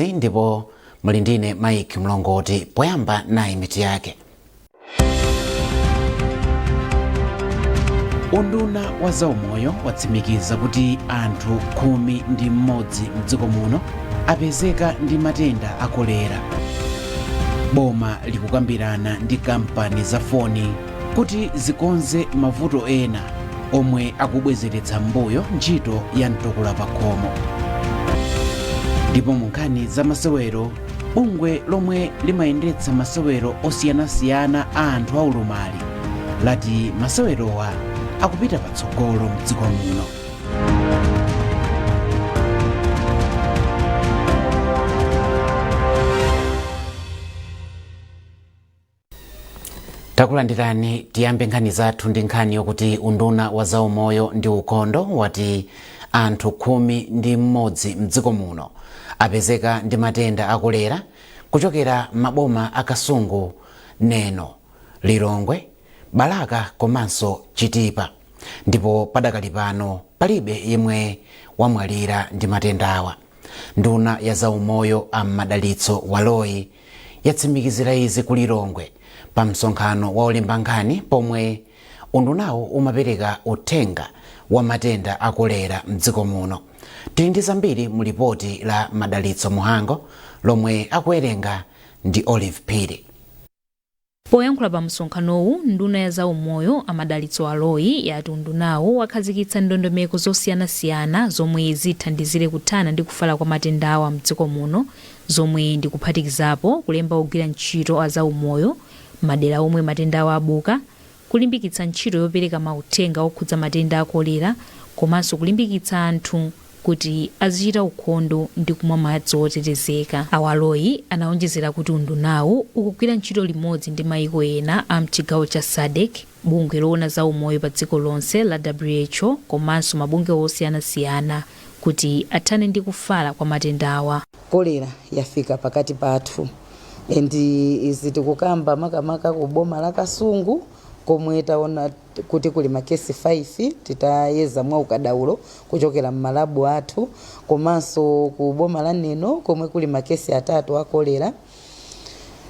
wairesi ndipo muli ndine Mike Mlongoti. Poyamba nayi mitu yake. Unduna wa zaumoyo watsimikiza kuti anthu 11 mdziko muno apezeka ndi matenda a kolera. Boma likukambirana ndi kampani za foni kuti zikonze mavuto ena omwe akubwezeretsa mbuyo ntchito ya mtukula pakhomo. Ndipo mu nkhani za masewero, bungwe lomwe limayendetsa masewero osiyanasiyana a anthu aulumali lati masewerowa akupita patsogolo mdziko muno. Takulandirani. Tiyambe nkhani zathu ndi nkhani yokuti unduna wa zaumoyo ndi ukhondo wati anthu 11 mdziko muno apezeka ndi matenda a kolera kuchokera maboma a Kasungu, Neno, Lilongwe, Balaka komanso Chitipa, ndipo padakali pano palibe yemwe wamwalira ndi matendawa. Nduna ya zaumoyo a Madalitso Baloyi yatsimikizira izi ku Lilongwe pa msonkhano wa olemba nkhani pomwe undunawo umapereka uthenga wa matenda a kolera mdziko muno. Tili ndi zambiri mu lipoti la Madalitso Muhango lomwe akuwerenga ndi Olive Phiri. Poyankhula pa msonkhanowu, nduna ya zaumoyo a Madalitso Baloyi yati undunawu wakhazikitsa ndondomeko zosiyanasiyana zomwe zithandizire kuthana ndi kufala kwa matendawa mdziko muno, zomwe ndi kuphatikizapo kulemba ogwira ntchito a zaumoyo m'madera omwe matendawa abuka, kulimbikitsa ntchito yopereka mauthenga okhudza matenda a kolera komanso kulimbikitsa anthu kuti azichita ukhondo ndi kumwa madzi otetezeka. A Baloyi anaonjezera kuti undunawu ukugwira ntchito limodzi ndi maiko ena a mchigawo cha SADC, bungwe loona za umoyo pa dziko lonse la WHO komanso mabungwe osiyanasiyana kuti athane ndi kufala kwa matendawa. Kolera yafika pakati pathu and izi tikukamba makamaka ku boma la Kasungu komwe taona kuti kuli makesi 5 titayeza mwa ukadaulo kuchokera m'malabu athu, komanso ku boma la Neno komwe kuli makesi 3 a kolera.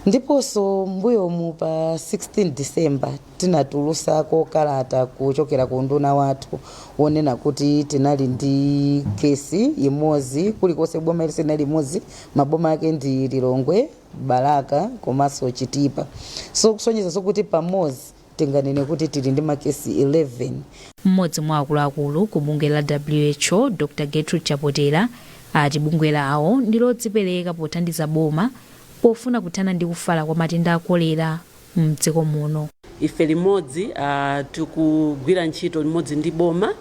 Ndiponso mbuyomu pa 16 December tinatulusako kalata kuchokera ku unduna wathu wonena kuti tinali ndi kesi imodzi kulikonse, boma iliyonse inali imodzi, maboma ake ndi Lilongwe, Balaka komanso Chitipa. So kusonyeza zokuti pamodzi tinganene kuti tili ndi makesi 11. Mmodzi mwa akuluakulu ku bungwe la WHO, Dr Gertrude Chapotera, ati bungwe lawo ndi lodzipereka pothandiza boma pofuna kuthana ndi kufala kwa matenda a kolera mdziko muno. Ife limodzi tikugwira ntchito limodzi ndi boma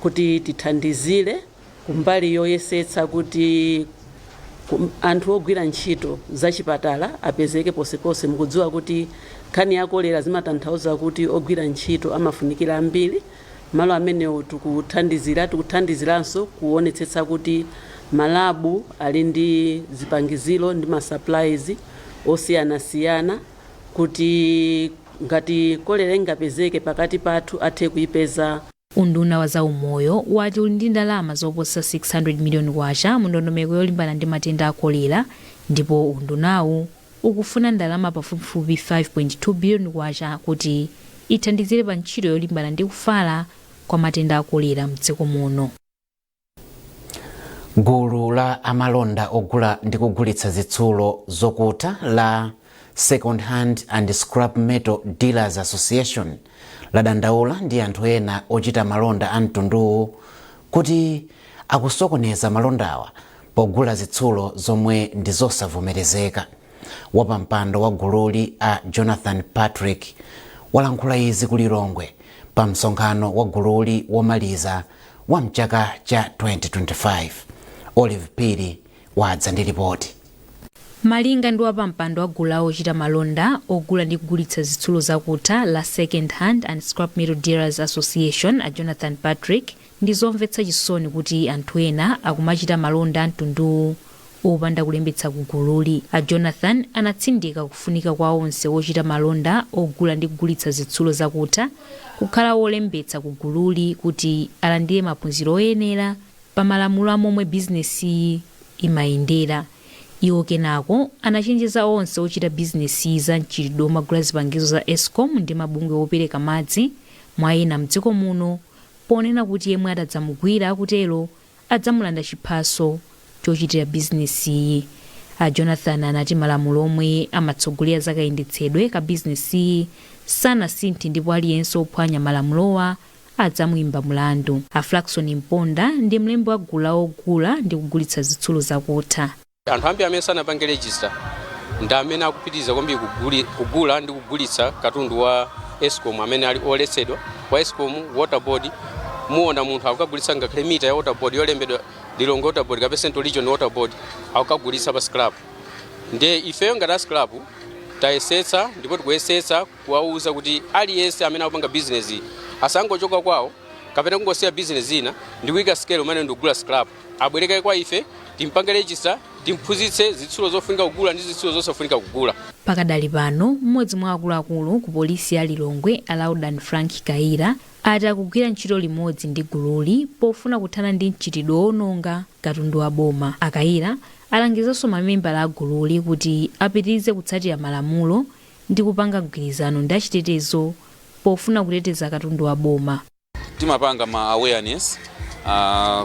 kuti tithandizire kumbali yoyesetsa kuti anthu ogwira ntchito zachipatala apezeke ponseponse. Mukudziwa kuti nkhani ya kolera zimatanthauza kuti ogwira ntchito amafunikira ambiri. Malo amenewo tikuthandizira, tikuthandiziranso kuonetsetsa kuti malabu ali ndi zipangiziro ndi ma supplies osiyanasiyana kuti ngati kolera ingapezeke pakati pathu athe kuipeza. Unduna wa zaumoyo wati uli ndi ndalama zoposa K600 miliyoni mu ndondomeko yolimbana ndi matenda a kolera ndipo undunawu ukufuna ndalama pafupifupi K5.2 biliyoni kuti ithandizire pa ntchito yolimbana ndi kufala kwa matenda a kolera mdziko muno. Gulu la amalonda ogula ndi kugulitsa zitsulo zokutha la Second Hand and Scrap Metal Dealers Association ladandaula ndi anthu ena ochita malonda a mtunduwu kuti akusokoneza malondawa pogula zitsulo zomwe ndi zosavomerezeka. Wapampando wa gululi a Jonathan Patrick walankhula izi ku Lilongwe pa msonkhano wa gululi womaliza wa mchaka cha 2025. Olive Phiri wadza ndi ripoti. Malinga ndi wapampando wa gulu la ochita malonda ogula ndi kugulitsa zitsulo zakutha la Second Hand and Scrap Metal Dealers Association a Jonathan Patrick, ndi zomvetsa chisoni kuti anthu ena akumachita malonda a mtunduwu opanda kulembetsa ku gululi. A Jonathan anatsindika kufunika kwa onse ochita malonda ogula ndi kugulitsa zitsulo zakutha kukhala wolembetsa ku gululi kuti alandire maphunziro oyenera pa malamulo a momwe bizinesiyi imayendera. Iwo kenako anachenjeza onse ochita bizinesi za mchitidwe omagula zipangizo za ESCOM ndi mabungwe opereka madzi mwa ena mdziko muno, ponena kuti yemwe atadzamugwira akutero adzamulanda chiphaso chochitira bizinesiyi. A Jonathan anati malamulo omwe amatsogolera zakayendetsedwe ka bizinesiyi sanasinthe ndipo aliyense ophwanya malamulowa adzamuyimba mulandu. A Flaxon Mponda ndi mlembi wa gulu la ogula ndi kugulitsa zitsulo zakutha. Anthu ambiri amene sanapange register ndi amene akupitiriza kwambiri kugula ndi kugulitsa katundu wa ESCOM amene ali oletsedwa, wa ESCOM, Water Board. Muona munthu akukagulitsa ngakhale mita ya Water Board yolembedwa Lilongwe Water Board kapena Central Region Water Board, akukagulitsa pa scrap. Ndiye ifeyo ngati a scrap tayesetsa ndipo tikuyesetsa kuwauza kuti aliyense amene akupanga bizinesi asangochoka kwawo kapena kungosiya bizinesi ina ndi kuyika scale umene ndikugula scrap. Abwereke kwa ife, timpange register, timphunzitse zitsulo zofunika kugula ndi zitsulo zosafunika kugula. Pakadali pano, mmodzi mwa akuluakulu ku polisi ya Lilongwe, Alaudan Frank Kaira, ati akugwira ntchito limodzi ndi gululi pofuna kuthana ndi mchitidwe wononga katundu wa boma. Akaira alangizanso mamembala a gululi kuti apitirize kutsatira malamulo ndi kupanga mgwirizano ndi achitetezo pofuna kuteteza katundu wa boma. Timapanga ma awareness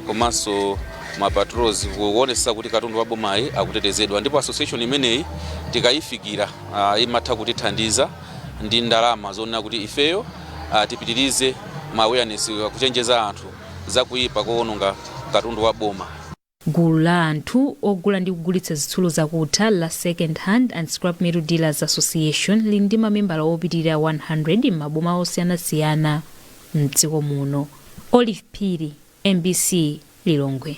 komanso ma patrols kuonetsa kuti katundu wa bomayi akutetezedwa, ndipo association imeneyi tikayifikira imatha kutithandiza ndi ndalama zonena kuti ifeyo tipitirize ma awareness, kuchenjeza anthu zakuyipa kowononga katundu wa boma. Gulu la anthu ogula ndi kugulitsa zitsulo zakutha la Second Hand and Scrap Metal Dealers Association lili ndi mamembala opitirira 100 m'maboma osiyanasiyana mdziko muno. Olive Phiri, MBC, Lilongwe.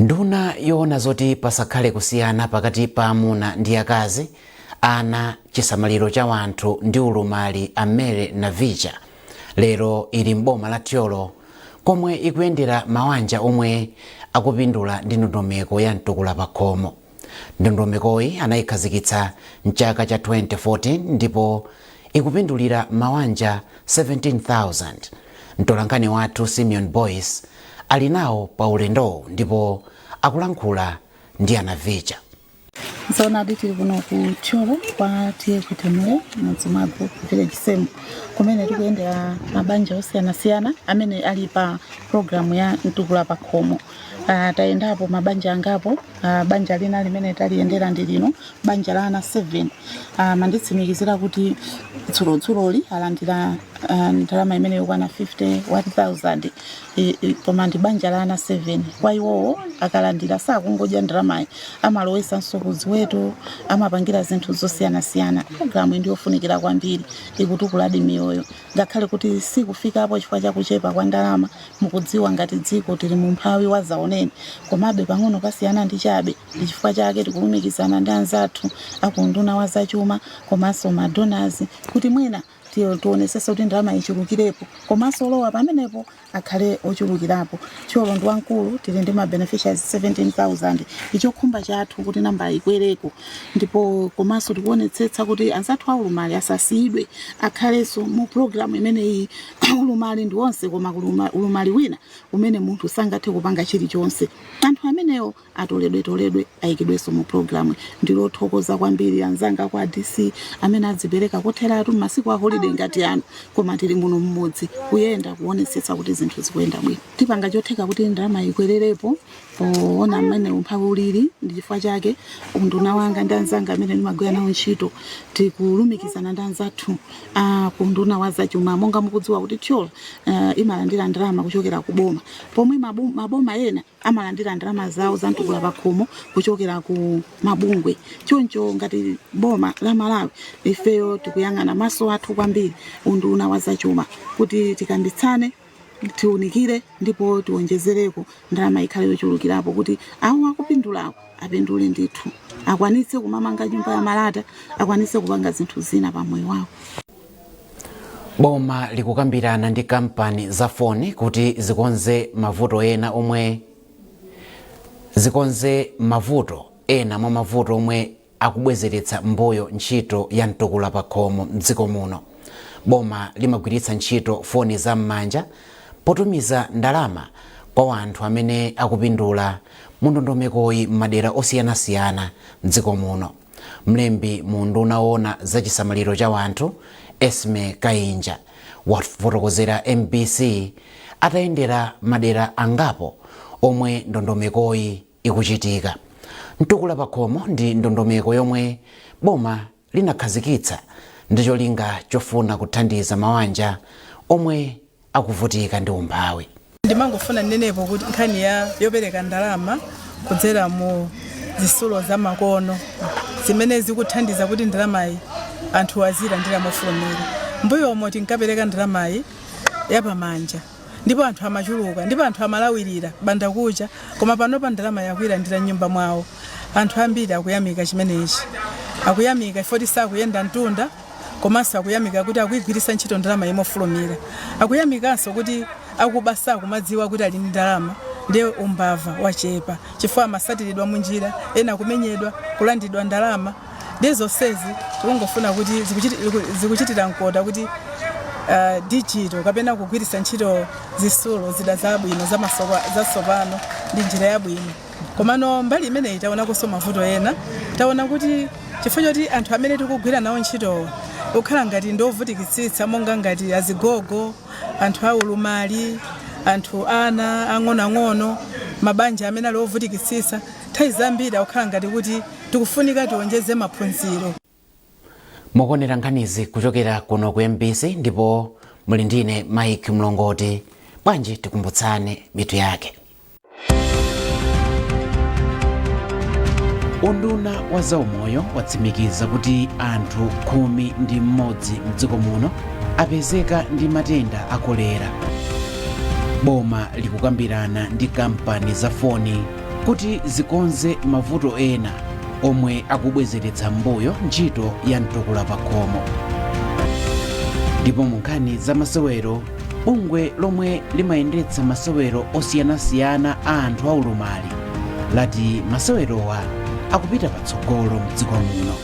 Nduna yoona zoti pasakhale kusiyana pakati pa amuna ndi akazi, ana, chisamaliro cha wanthu ndi ulumali, a Mary Navicha, lero ili mboma la Thyolo komwe ikuyendera mawanja omwe akupindula ndi ndondomeko ya Mtukula Pakhomo. Ndondomekoyi anayikhazikitsa mchaka cha 2014 ndipo ikupindulira mawanja 17,000. Mtolankhani wathu Simeon Boyce ali nawo pa ulendowu ndipo akulankhula ndi a Navicha. Zoonadi, tili kuno ku Thyolo kwa T/A Kutemule, mudzi mwa Group Village Semu, kumene tikuyendera mabanja osiyanasiyana amene ali pa programu ya Mtukula Pakhomo. Tayendapo mabanja angapo. Banja lina limene taliyendera ndi lino, banja la ana 7. Manditsimikizira kuti dzulodzuloli alandira ndalama imene yokwana 51,000. Koma ndi banja la ana 7. Kwa iwowo, akalandira sakungodya ndalamayi, amalowesanso kuziweto, amapangira zinthu zosiyanasiyana. Programu ndi yofunikira kwambiri, ikutukuladi miyoyo, ngakhale kuti sikufikapo chifukwa chakuchepa kwa ndalama. Mukudziwa ngati dziko tili mu mphawi wa zaoneni, komabe pang'ono pasiyana ndi chabe. Ndi chifukwa chake tikulumikizana ndi anzathu akunduna wa zachuma komanso ma donors kuti mwina tionesese kuti ndalama ichulukirepo, komanso lowa pamenepo akhale ochulukirapo. Thyolo ndi wamkulu, tili ndi ma beneficiaries 17,000. Ichokhumba chathu kuti namba ikwereko, ndipo komanso tikuonetsetsa kuti anzathu aulumali asasiyidwe, akhalenso mu programu imeneyi. Ulumali ndi wonse, koma ulumali wina umene munthu sangathe kupanga chilichonse, anthu amenewo atoledwetoledwe, ayikidwenso mu programu. Ndilothokoza kwambiri anzanga kwa DC amene adzipereka kotheratu masiku a holiday ngati ano, koma tili muno mmudzi kuyenda kuonetsetsa kuti zinthu zikuyenda bwino. Tipanga chotheka kuti ndalama ikwererepo poona mmene umphawi ulili. Ndi chifukwa chake unduna wanga ndi anzanga amene ndimagwira nawo ntchito tikulumikizana ndi anzathu ku nduna wa zachuma. Monga mukudziwa kuti Thyolo imalandira ndalama kuchokera ku boma, pomwe maboma ena amalandira ndalama zawo za Mtukula Pakhomo kuchokera ku mabungwe. Choncho ngati boma la Malawi, ifeyo tikuyang'ana maso athu kwambiri unduna wa zachuma kuti tikambitsane, tiunikire ndipo tiwonjezereko ndalama, ikhale yochulukirapo kuti awo akupindulawo apindule ndithu, akwanitse kumamanga nyumba ya malata, akwanitse kupanga zinthu zina pa moyo wawo. Boma likukambirana ndi kampani za foni kuti zikonze mavuto ena mwa mavuto omwe akubwezeretsa mbuyo ntchito ya Mtukula Pakhomo mdziko muno. Boma limagwiritsa ntchito foni za m'manja potumiza ndalama kwa anthu amene akupindula mwa Mu ndondomekoyi m'madera osiyanasiyana mdziko muno, mlembi mu unduna woona za chisamaliro cha wanthu, Esme Kainja, wafotokozera MBC atayendera madera angapo omwe ndondomekoyi ikuchitika. Mtukula Pakhomo ndi ndondomeko yomwe boma linakhazikitsa ndi cholinga chofuna kuthandiza mawanja omwe akuvutika ndi umphawi. Ndimangofuna ndinenepo kuti nkhani ya yopereka ndalama kudzera mu zitsulo za makono zimene zikuthandiza kuti ndalamayi anthu azilandira mofulumira. Mbuyomo tinkapereka ndalamayi yapamanja ndipo anthu amachuluka ndipo anthu amalawirira banda kucha, koma panopa ndalama yakuyilandira m'nyumba mwawo. Anthu ambiri akuyamika chimenechi, akuyamika ifoti sakuyenda mtunda, komanso akuyamika kuti akuyigwiritsa ntchito ndalama imofulumira. Akuyamikanso kuti akuba sakumadziwa kuti ali ndi ndalama, ndiye umbava wachepa chifukwa amasatiridwa munjira, ena kumenyedwa, kulandidwa ndalama. Ndiye zonsezi tikungofuna kuti zikuchitira mkota kuti digital kapena kugwiritsa ntchito zitsulo zida zabwino zatsopano ndi njira yabwino. Komano mbali imeneyi taonakonso mavuto ena. Taona kuti chifukwa choti anthu amene tikugwira nawo ntchitowa kukhala ngati ndovutikitsitsa, monga ngati azigogo, anthu aulumali, anthu ana ang'onoang'ono, mabanja amene ali ovutikitsitsa, nthawi zambiri akukhala ngati kuti tikufunika tionjeze maphunziro. Mukuonera nkhanizi kuchokera kuno ku MBC ndipo muli ndine Mike Mlongoti. Bwanji tikumbutsane mitu yake. Unduna wa zaumoyo watsimikiza kuti anthu 11 mdziko muno apezeka ndi matenda a kolera. Boma likukambirana ndi kampani za foni kuti zikonze mavuto ena omwe akubwezeretsa mbuyo ntchito ya Mtukula Pakhomo. Ndipo mu nkhani za masewero, bungwe lomwe limayendetsa masewero osiyanasiyana a anthu aulumali lati masewerowa akupita patsogolo mdziko muno.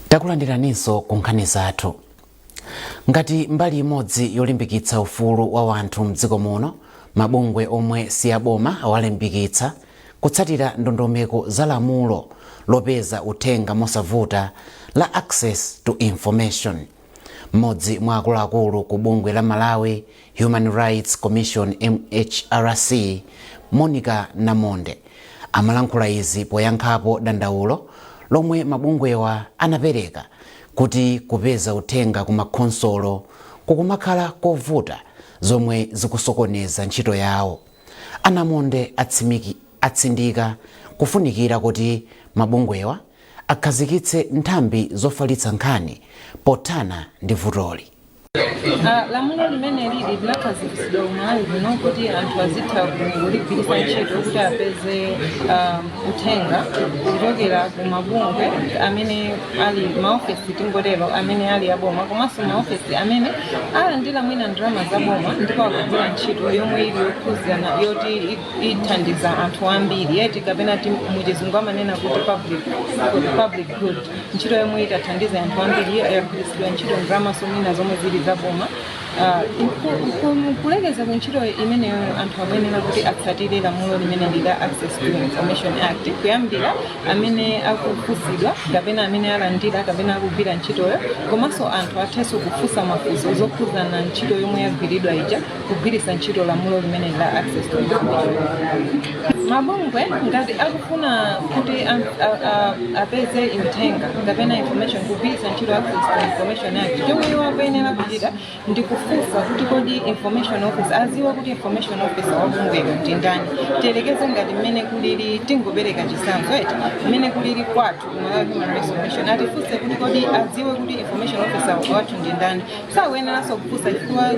Takulandiraninso ku nkhani zathu. Ngati mbali imodzi yolimbikitsa ufulu wa wanthu mdziko muno, mabungwe omwe si aboma awalimbikitsa kutsatira ndondomeko za lamulo lopeza uthenga mosavuta la Access to Information. Mmodzi mwa akuluakulu ku bungwe la Malawi Human Rights Commission, MHRC, Monica Namonde, amalankhula izi poyankhapo dandaulo lomwe mabungwewa anapereka kuti kupeza uthenga ku makhonsolo kukumakhala kovuta, zomwe zikusokoneza ntchito yawo. Anamonde atsindika kufunikira kuti mabungwewa akhazikitse nthambi zofalitsa nkhani pothana ndi vutoli. Lamulo limene lili linakhazikitsidwa ku Malawi kuno kuti anthu azitha kuligwiritsa ntchito kuti apeze uthenga kuchokera ku mabungwe amene ali maofesi, tingotero, amene ali aboma, komanso maofesi amene alandira mwina ndalama za boma ndipo akugwira ntchito yomwe ili yokhuzana yoti ithandiza anthu ambiri yeti, kapena muchizungu amanena kuti public good, ntchito yomwe itathandiza anthu ambiri, yagwiritsidwa ntchito ndalama mwina zomwe zili za boma. Kulekeza ku ntchito imeneyo, anthu akuyenera kuti atsatire lamulo limene lila Access to Information Act, kuyambira amene akufunsidwa kapena amene alandira kapena akugwira ntchitoyo, komanso anthu athenso kufunsa mafunso zokhuzana ntchito yomwe yagwiridwa ija kugwiritsa ntchito lamulo limene la Access to Information. Mabungwe ngati akufuna kuti apeze uthenga kapena information kugwiritsa ntchito Access to Information Act, chomwe iwo akuyenera kuchita ndi kufunsa Kufunsa kuti kodi information officer, aziwa kuti information officer wa bungwelo ndi ndani. Tiyerekeze ngati mmene kulili, tingopereka chitsanzo eti, mmene kulili kwathu ku Malawi Human Rights Commission, atifunse kuti kodi adziwe kuti information officer wathu ndi ndani, sakuyeneranso kufunsa chifukwa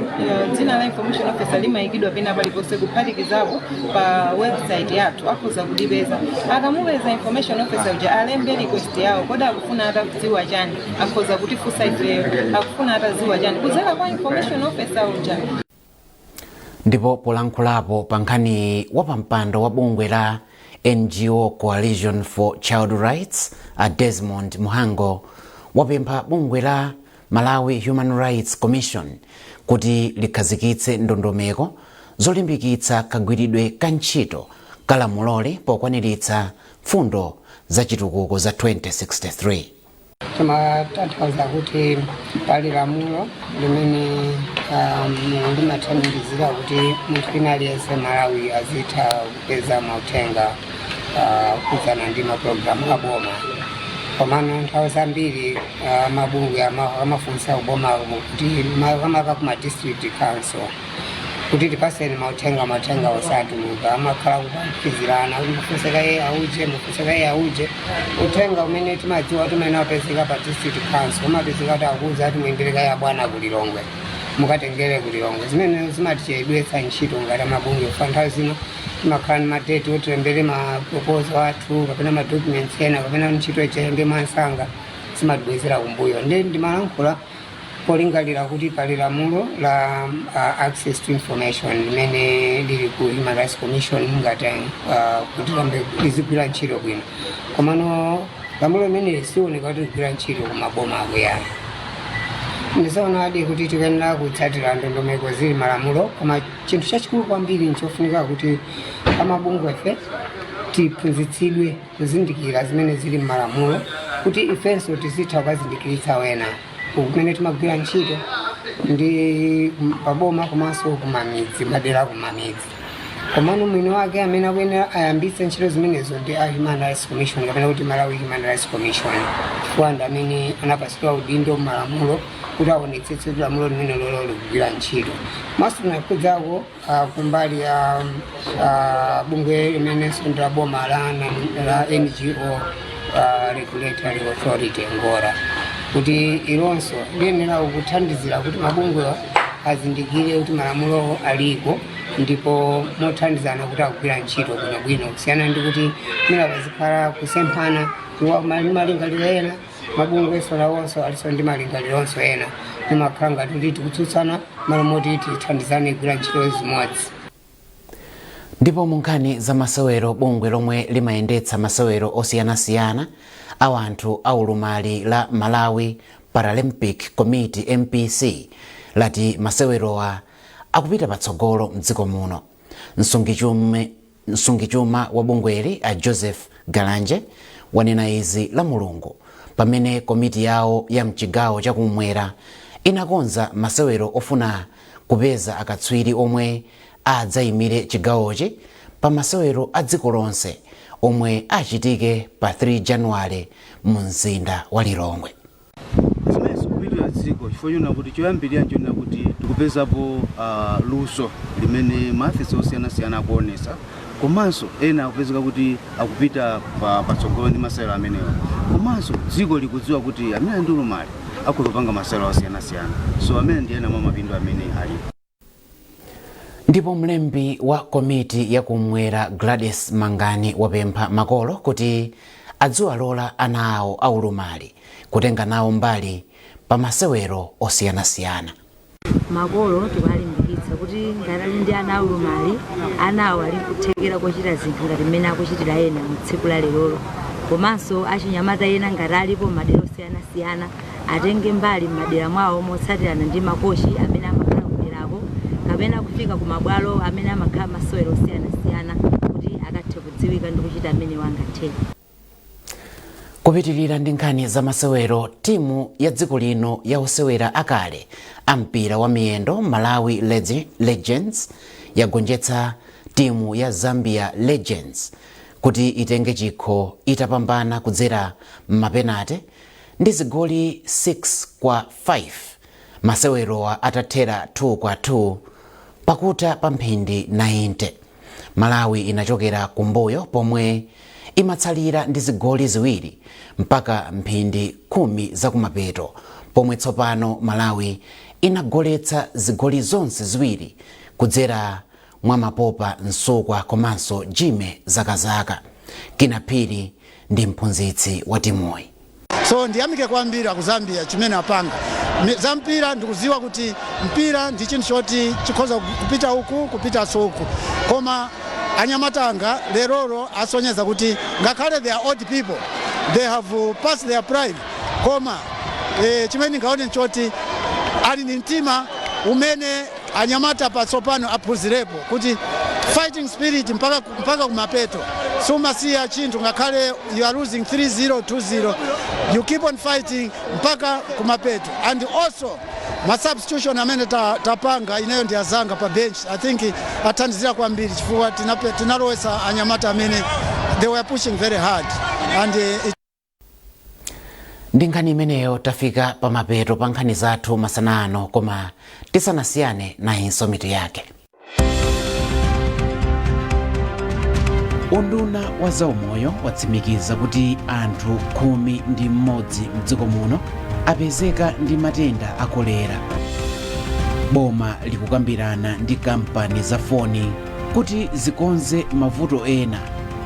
dzina la information officer limayikidwa pena paliponse, kuphatikizapo pa website yathu, akhoza kulipeza. Akamupeza information officer uja, alembe request yawo, kodi akufuna atadziwa chani? Akhoza kutifunsa ifeyo akufuna atadziwa chani kudzera kwa information officer uja. Ndipo polankhulapo pa nkhani, wapampando wa bungwe la NGO Coalition for Child Rights, a Desmond Muhango, wapempha bungwe la Malawi Human Rights Commission kuti likhazikitse ndondomeko zolimbikitsa kagwiridwe ka ntchito kalamuloli pokwaniritsa mfundo za chitukuko za 2063. Timatanthauza kuti pali lamulo limene limathandizira kuti munthu wina aliyense Malawi azitha kupeza mauthenga kudzana ndi mapulogalamu aboma. Komano nthawi zambiri mabungwe amafunsa kuboma kuti, makamaka kuma district council, kuti tipaseni mauthenga. Mauthenga osatuluka, amakhala kupamphizirana kuti mufunse kaye auje, mufunse kaye auje. Uthenga umene timadziwa kuti umene wapezeka pa district council umapezeka kuti akuuza kuti muyimbire kaye abwana kulilongwe, mukatengere kulilongwe, zimene zimatichedwetsa ntchito ngati amabungwe. Fa nthawi zino timakhala ndi ma date otilembere ma proposal athu kapena ma documents ena kapena ntchito ichayembe mwansanga, zimatibwezera kumbuyo. Ndi ndimalankhula polingalira kuti pali lamulo la access to information limene lili ku Human Rights Commission ngati kuti lambe lizigwira ntchito bwino, komano lamulo limene sioneka kuti ligwira ntchito kumaboma akuyani. Ndizoonadi kuti tikuyenera kutsatira ndondomeko zili malamulo, koma chinthu chachikulu kwambiri nchofunika kuti amabungwe ife tiphunzitsidwe kuzindikira zimene zili m'malamulo, kuti ifenso tizitha kukazindikiritsa wena kumene timagwira ntchito ndi paboma komanso kumamidzi, madera kumamidzi. Komano mwini wake amene akuyenera ayambitse ntchito zimenezo ndi a Human Rights Commission, kapena kuti Malawi Human Rights Commission, chifukwa ndi amene anapatsidwa udindo m'malamulo kuti aonetsetse kuti lamulo limene lolo likugwira ntchito. Maso tinakhudzako kumbali ya bungwe limenenso ndi la boma la NGO Regulatory Authority, NGORA, kuti ilonso liyenera kuthandizira kuti mabungwewa azindikire kuti malamulo aliko ndipo mothandizana kuti akugwira ntchito bwinobwino, kusiyana ndi kuti mwina pazikhala kusemphana malingaliro ena, mabungwenso nawonso alinso ndi malingalironso ena, timakhala ngati kuti tikutsutsana malo moti tithandizane kugwira ntchito zimodzi. Ndipo mu nkhani za masewero, bungwe lomwe limayendetsa masewero osiyanasiyana a anthu aulumali la Malawi Paralympic Committee, MPC, lati masewerowa akupita patsogolo mdziko muno. Msungichuma wa bungweli, a Joseph Galanje, wanena izi la Mulungu pamene komiti yawo ya mchigawo chakumwera inakonza masewero ofuna kupeza akatswiri omwe adzayimire chigawochi pa masewero a dziko lonse omwe achitike pa 3 Januwale mu mzinda wa Lilongwe. Zimene zikupitira dziko, chifukwa chona kuti choyambirira nchonena kuti tikupezapo luso limene maafisa osiyanasiyana akuonesa, komanso ena akupezeka kuti akupita patsogolo ndi masewero amenewa, komanso dziko likudziwa kuti amene ali ndi ulumali akhoza kupanga masewero osiyanasiyana. So amene ndi ena mwa mapindu amene alipo. Ndipo mlembi wa komiti yakumwera, Gladys Mangani, wapempha makolo kuti adziwalola ana awo aulumali kutenga nawo mbali pa masewero osiyanasiyana. Makolo tikuwalimbikitsa kuti ngati ali ndi ana aulumali, ana awo ali kuthekera kochita zinthu ngati mmene akuchitira ena mu tsiku la lerolo. Komanso achinyamata ena ngati alipo m'madera osiyanasiyana, atenge mbali m'madera mwawo motsatirana ndi makochi amene amakhala kuderako kapena kufika ku mabwalo amene amakhala masewero osiyanasiyana, kuti akathe kudziwika ndi kuchita amene wangathere. Kupitirira ndi nkhani za masewero, timu ya dziko lino ya osewera akale a mpira wa miyendo, Malawi Legends, yagonjetsa timu ya Zambia Legends kuti itenge chikho itapambana kudzera m'mapenate ndi zigoli 6 kwa 5. Masewerowa atathera 2-2 pakutha pa mphindi 90, Malawi inachokera kumbuyo pomwe imatsalira ndi zigoli 2 mpaka mphindi 10 zakumapeto, pomwe tsopano Malawi inagoletsa zigoli zonse 2 kudzera mwa Mapopa Msukwa komanso Jime Zakazaka. Kinaphiri ndi mphunzitsi wa timuyi. So ndiyamike kwambiri aku Zambia chimene apanga. Za mpira ndikuziwa kuti mpira ndi chinthu choti chikhoza kupita uku kupitanso uku, koma anyamatanga lerolo asonyeza kuti ngakhale they are old people, they have passed their prime, koma chimene ndingaone nchoti ali ndi mtima umene anyamata patsopano aphunzirepo kuti fighting spirit mpaka kumapeto, sumasiya chinthu ngakhale you are losing 3-0, 2-0, you keep on fighting mpaka kumapeto. And also ma substitution amene tapanga ineyo ndi azanga pa bench, I think athandizira kwambiri chifukwa tinalowesa anyamata amene they were pushing very hard and it. Ndi nkhani imeneyo tafika pamapeto pa nkhani zathu masana ano, koma tisanasiyane nayinso mitu yake. Unduna wa zaumoyo watsimikiza kuti anthu 11 mdziko muno apezeka ndi matenda a kolera. Boma likukambirana ndi kampani za foni kuti zikonze mavuto ena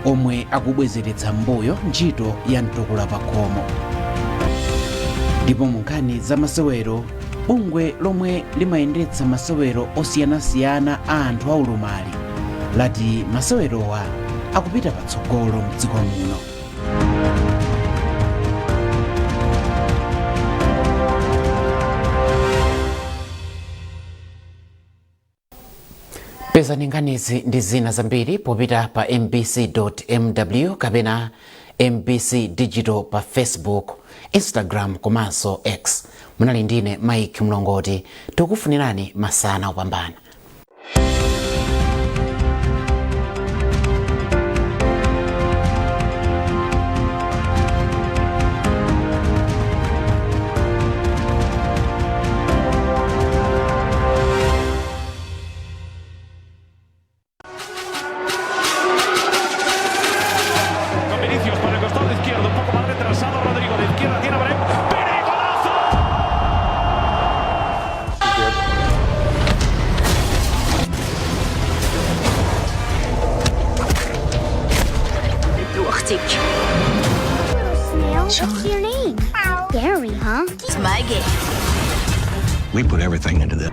omwe akubwezeretsa mbuyo ntchito ya mtukula pakhomo. Ndipo mu nkhani za masewero, bungwe lomwe limayendetsa masewero osiyanasiyana a anthu aulumali lati masewerowa akupita patsogolo mdziko muno. Pezani nkhanizi ndi zina zambiri popita pa mbc.mw kapena MBC Digital pa Facebook, Instagram komanso X. Munali ndine Mike Mlongoti, tikufunirani masana opambana. Con Vinicius por el costado izquierdo, un poco más retrasado Rodrigo, de izquierda tiene a Brahim. ¡Pere, golazo! What's your name? Gary, huh? It's my game. We put everything into this.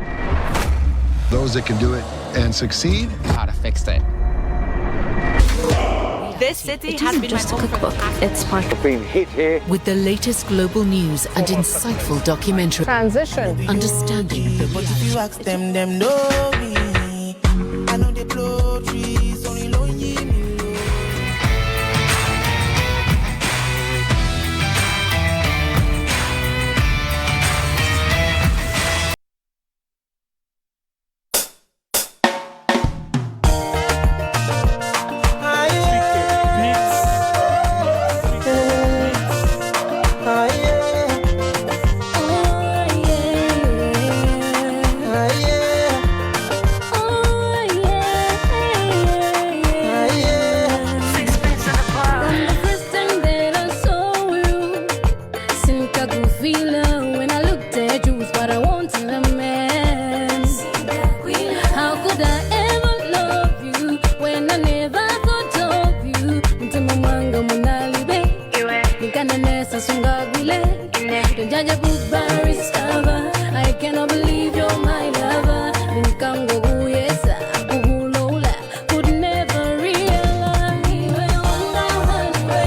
Those that can do it and succeed. How to fix it. This city It has isn't been just my a home for the cookbook, past it's part of being hit here. With the latest global news and insightful documentary. Transition. Understanding the But if you ask them, them know me. I know they blow trees, only lonely me. From the first time that I saw you, sinkakufila when I looked at you is what I wanted a man. How could I ever love you when I never thought of you? Mtima mwanga munalibe, nikananesa sungagule. Don't judge a book by its cover. I cannot believe you're my lover. Ninkangokuyesa, kukulola, could never realize. Iwe wanga haniwe,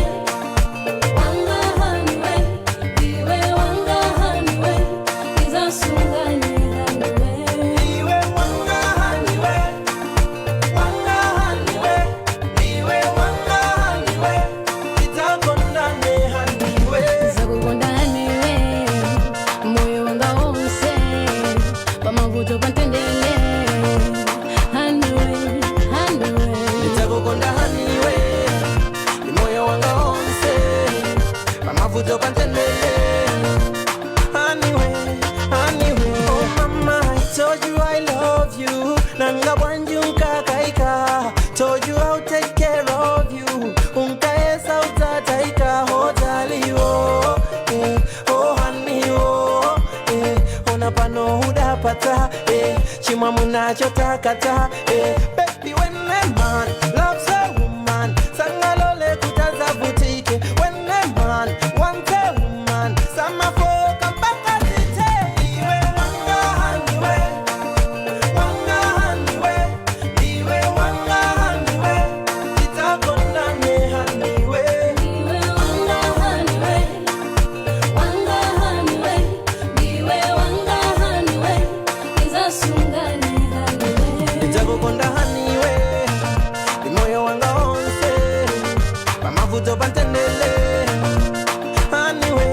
wanga haniwe, iwe wanga haniwe, izasungane haniwe. Iwe wanga haniwe, wanga haniwe, iwe wanga haniwe, itakondane haniwe. Nzakukonda haniwe, moyo wanga wonse, pamavuto pantendele, haniwe, haniwe. Nitakukonda haniwe, ni moyo wanga wonse, pamavuto pantendele, haniwe, haniwe. Chibwana pano udapata, eh. Chimwamuna chotakata, eh. Baby, when a man loves a woman, sangalole kutaza butike. When a man wants a woman, samafoka mpaka zite. Iwe wanga haniwe, wanga haniwe, iwe wanga haniwe, titakondane haniwe. Iwe wanga haniwe, wanga haniwe, iwe wanga haniwe, izasungane haniwe. Ndidzakukonda haniwe, ndi moyo wanga onse, pamavuto pantendele, haniwe,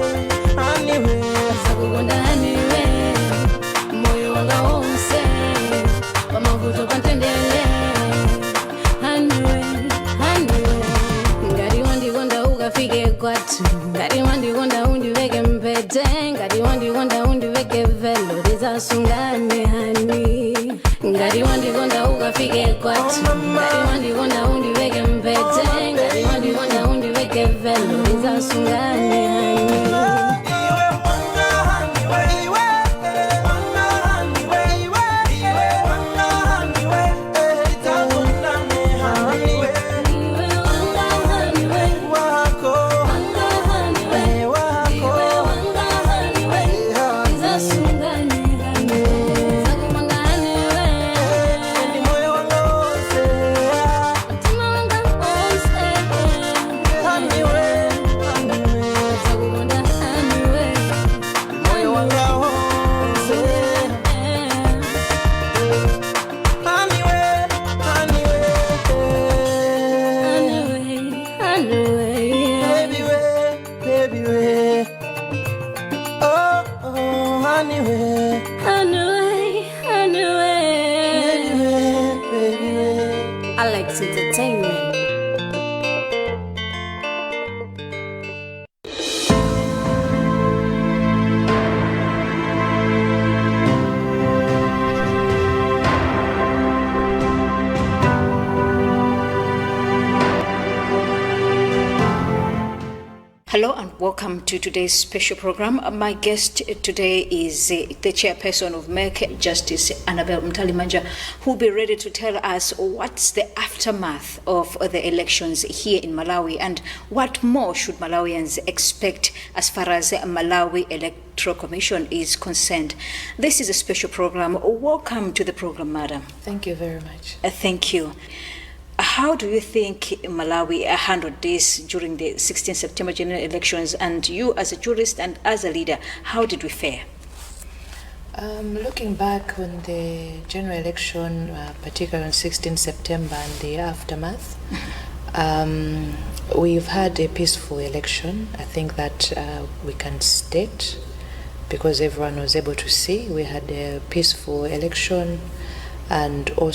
haniwe. Ndidzakukonda haniwe, moyo wanga wonse, pamavuto pantendele, haniwe, haniwe. Ngati wandikonda ukafike kwathu, ngati wandikonda undiveke mpete, ngati wandikonda undiveke velo, tizasungane hani. Ngati wandikonda ukafike kwathu, ngati wandikonda undiveke mpete, ngati wandikonda undiveke velo, tizasungane hani. Alex Entertainment. Hello and welcome to today's special program. My guest today is the chairperson of MEC, Justice Annabel Mtalimanja, who will be ready to tell us what's the aftermath of the elections here in Malawi and what more should Malawians expect as far as Malawi Electoral Commission is concerned. This is a special program. Welcome to the program, madam. Thank you very much. Thank you. How do you think Malawi handled this during the 16 September general elections? And you, as a jurist and as a leader, how did we fare? Looking back on the general election, particularly on 16 September and the aftermath, we've had a peaceful election. I think that we can state, because everyone was able to see, we had a peaceful election, and also